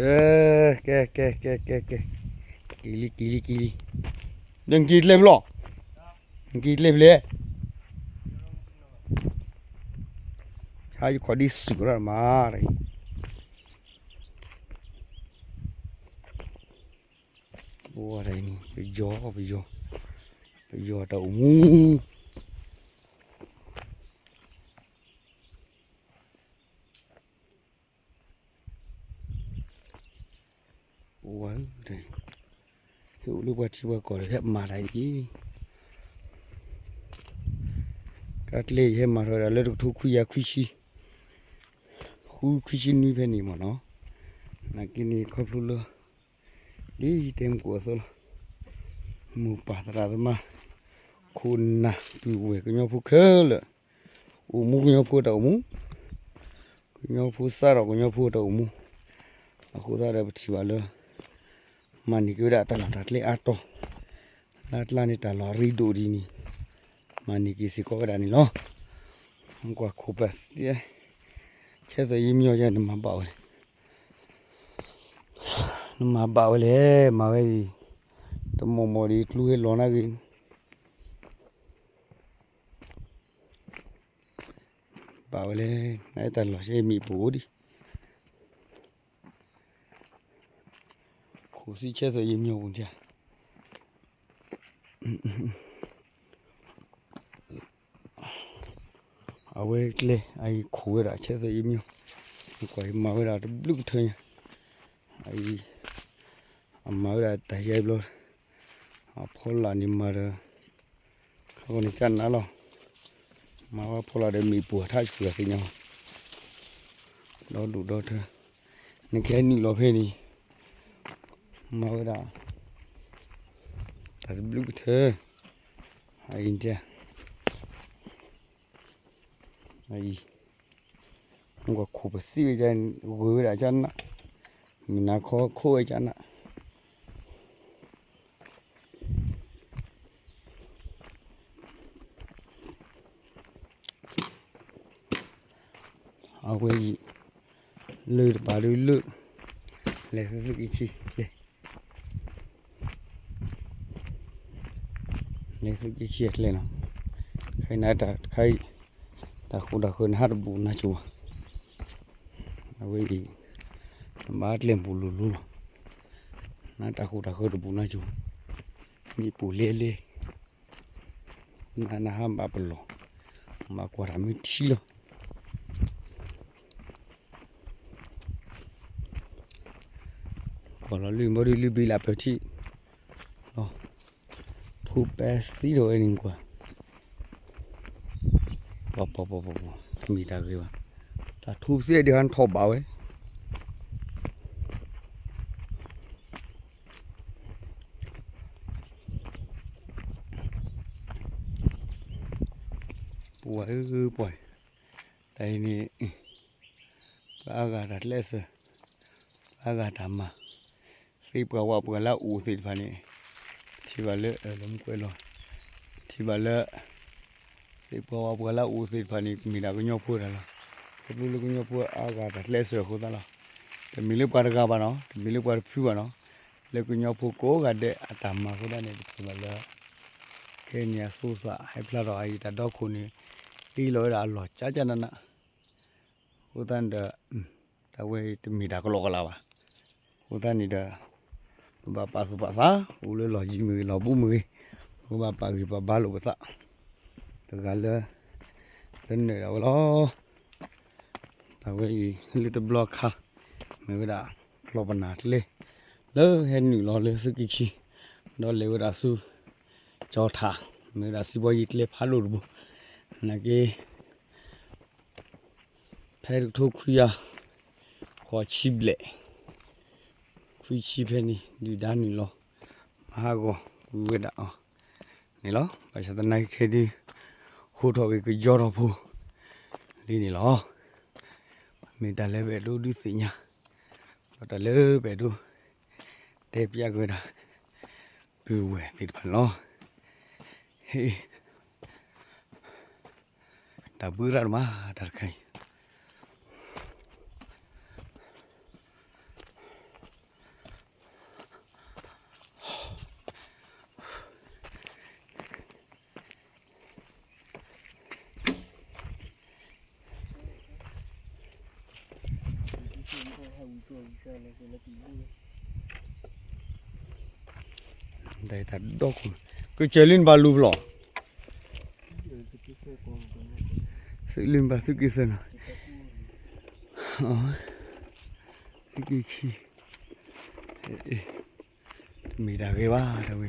ကဲ ကဲ ကဲ ကဲ ကဲ ကဲ က့ၤလံ က့ၤလံ က့ၤလံ ဒီးနက့ၤကျဲဖဲလဲၣ်, နက့ၤကျဲဖဲလဲၣ်, ဆါယခီၣ်ဒ်စူၤကရၣ်မးတဂ့ၤ, ပဝါတဂ့ၤန့ၣ် ပယီၤ ပယီၤ ပယီၤတၢ်အိၣ်မူ ပဝါဧၢ, ဟဲအိၣ်လၢပှၤထံပှၤကီၢ်ဒီး ဟဲမၤတၢ်အံၤ, ကါကျဲယဟဲမၤထီၣ်ဝဲဒၣ်လၢတကထိခွံကယၤခွံဆံ, ဃုခွံဆံနွံဖဲန့ၣ်မ့ၢ်နီၤ, နာ်က့န့ၣ်ခီဖျိလၢ ဒ်ယတဲမုၢ်ကိၣ်အသိးလီၤ, မိၢ်ပၢ်သရၣ်သမါ ခိၣ်နၢ်ပုၢ်ဝဲၢ်ကညီဖိခဲလၢာ်, အိၣ်မူကညီဖိတၢ်အိၣ်မူ, ကညီဖိစးထီၣ်ကညီဖိတၢ်အိၣ်မူ, အဃိသတးဒီးပထံၣ်ဘၣ်လၢ မၤန့ၢ်က့ၤဝဲဒၣ်တၢ်လီၢ်တၢ်ကျဲအါတီၤ, လၢအကျါန့ၣ်တၢ်လီၢ်အရ့ဒိၣ်ဒ်န့ၣ်, မၤန့ၢ်က့ၤစ့ၢ်ကီးဝဲဒၣ်န့ၣ်လီၤ. ကွၢ်ခိၣ်ပသ့, ဆဲးသၢၣ်ယံမညီယဲ နမၤဘၣ်ဝဲလဲၣ်, နမၤဘၣ်ဝဲလဲၣ်, မၤဝဲအံၤ, တမီၢ်မီၢ်ဒ် ကျူဟဲလီၤနၢ်ဂ့ၤ ဘၣ်ဝဲလဲၣ်, နအဲၣ်တၢ်လီၢ်ဆဲးမ့ၣ်ပိၢ်ဒံး, ခိၣ်စံဆဲးသၢၣ်ယံမညီပူၤထံ, အဝဲကျဲ အအံၤခိၣ်ဝဲဒၣ်ဆဲးသၢၣ်ယံမညီ, ကွၢ်အံၤမၤဝဲဒၣ်တဘျုးကထၢညါ, အအံၤ အမၤဝဲဒၣ်တၢ်ယါဘျီ, အဖီလာ်န့ၣ်မၤဒီး ခါဂီၤန့ၣ်ကနးလီၤ, မၤဝဲဖီလာ်ဒီးမ့ၣ်ပိၢ်အထါဆူၣ်ဒီးသ့ၣ်ညါ, ဒီဒူၣ်ဒီထၢ, နကဟဲနုာ်လီၤဖဲန့ၣ်, မၤဝဲဒၣ် တၢ်တဘျုးကထၢ, အအံၤတဲ အံၤ, ကွၢ်ခိၣ်ပသ့ဝဲက ဂုၤဝဲဒၣ်ကနး, မုၢ်နၤခီခိၣ်ဝဲကနး, အဝဲအံၤ, လၢတပၤဒုလၢ, လဲၤသုက့ခံ, လဲၤသုက့ခံအကျဲနီၤ, ခဲအံၤနတၢ်တခါအံၤ, တၢ်ဃူတၢ်ဃၢၤနဟးတဘူးနါစိၤဘၣ်, အဝဲအံၤ, နဘၣ်ကျဲမုၢ်လိၤလိၤလီၤ, နတၢ်ဃူတၢ်ဃၢၤတဘူးနါစိၤ, မ့ၣ်ပိၢ်လဲၤလဲၤ နနဟးဘၣ်ပလီၢ်, ဘၣ်ကွၢ်တၢ်မ့ၢ်ထံလီၤ, ကွၢ်လီၤလၢဘီဒုလၢဘ့လးပၢၢ်ထံ, လီၤ, ထူပဲသံထီၣ်ဝဲန့ၣ်ကွၢ်, ပှၤပှၤပှၤပှၤပှၤ တမ့ၢ်တၢ်ဂ့ၤဘၣ်, တၢ်ထူပသ့ဒ်ဟးထီၣ်ဘၣ်ဝဲ ပှၤဧၢပှၤ, တၢ်အံၤန့ၣ်, ပှၤအါဂၤတၢ်ကျဲးစၢး, ပှၤအါဂၤတၢ်မၤ, သ့ၣ်ပှၢ်ဝၣ်ပှၢ်လၢအအိၣ်သ့ၣ်တဖၣ်န့ၣ်, ပထံၣ်ဘၣ်လၢ, လၢမူကွဲးလီၤ, ပထံၣ်ဘၣ်လၢ, သ့ၣ်ပှၢ်ဝၣ်ပှၢ်လၢအအိၣ်သ့ၣ်တဖၣ်န့ၣ် မ့ၢ်ဒၣ်ကညီဖိတၢ်လီၤ, ခီဖျိလၢကညီဖိအါဂၤတၢ်ကျဲးစၢးအဃိသတးလီၤ, တမ့ၢ်လၢပှၤတဂၤဘၣ်နီၤ, တမ့ၢ်လၢပှၤတဖုဘၣ်နီၤ, လၢကညီဖိကိးဂၤဒဲးအတၢ်မၤအဃိသတးန့ၣ် ပထံၣ်ဘၣ်လၢ ခဲအံၤန့ၣ်အသူသးဟဲဖျါထီၣ်အအံၤတၢ်ဒီခိၣ်န့ၣ်, အ့ၣ်လီၤဝဲဒၣ်အလီၢ်ကၠးကၠးနးနး, အဃိသတးန့ၣ်ဒီး, တၢ်ဝဲတမ့ၢ်တၢ်ကလီကလီဘၣ်, အဃိသတးန့ၣ်ဒီး, ပဘၣ်ပာ်သူၣ်ပာ်သး, အိၣ်လၢလီၢ်ယံၤမ့ၢ်ဂ့ၤလီၢ်ဘူးမ့ၢ်ဂ့ၤ, ပဘၣ်ပာ်ဂံၢ်ပာ်ဘါလိာ်ပသး, တဂၤလၢ, လၢနၢၤဒၣ်ဝဲလီၤ တၢ်ဝဲအံၤ လၢတဘျီခါ, မ့ၢ်ဝဲဒၣ် ကျီၢ်ပနၢ်ကျဲ, လၢဟဲနုာ်လီၤလၢသုးက့ခံ, ဒီးလဲၤဝဲဒၣ်ဆူ, ကၠီထး, မ့ၢ်ဝဲဒၣ်စံးဘီယံၤကျဲဖးဒိၣ်တဘိ, နာ်က့, ဖဲတကထိခွံကယၤ, ဃိးဆံဘျဲၣ်, ခွံဆံဖဲန့ၣ် ဒုၣ်ဒါနုာ်လီၤ, မၤဟးဂီၤကွံာ်ဝဲဒၣ်အီၤ, န့ၣ်လီၤ ဘၣ်ဆၣ်သနာ်က့ခဲဒုး, ဟိထီၣ်က့ၤကယီထီၣ်ဖိ, ဒ်န့ၣ်လီၤ, မ့ၢ်တၢ်လၢပအဲၣ်ဒိးဒုးသ့ၣ်ညါ, ဒီးတၢ်လၢပအဲၣ်ဒိး, တဲပျးက့ၤဝဲဒၣ်, ပုၢ်ဝဲၢ်သ့ၣ်တဖၣ်န့ၣ်လီၤ, ဟ့ၣ် တၢ်ဘှံးရၣ်တမး တၢ်တခါအံၤ, တၢ်ဒီခိၣ်, ကစၢၢ်လံနဘၣ်လူၤဖျီၣ်, သုးလံနဘၣ်သုးက့ၤသၢနီၤ, သုးက့ၤခံ, မ့ၢ်တၢ်ဂ့ၤဘၣ်တဝဲ,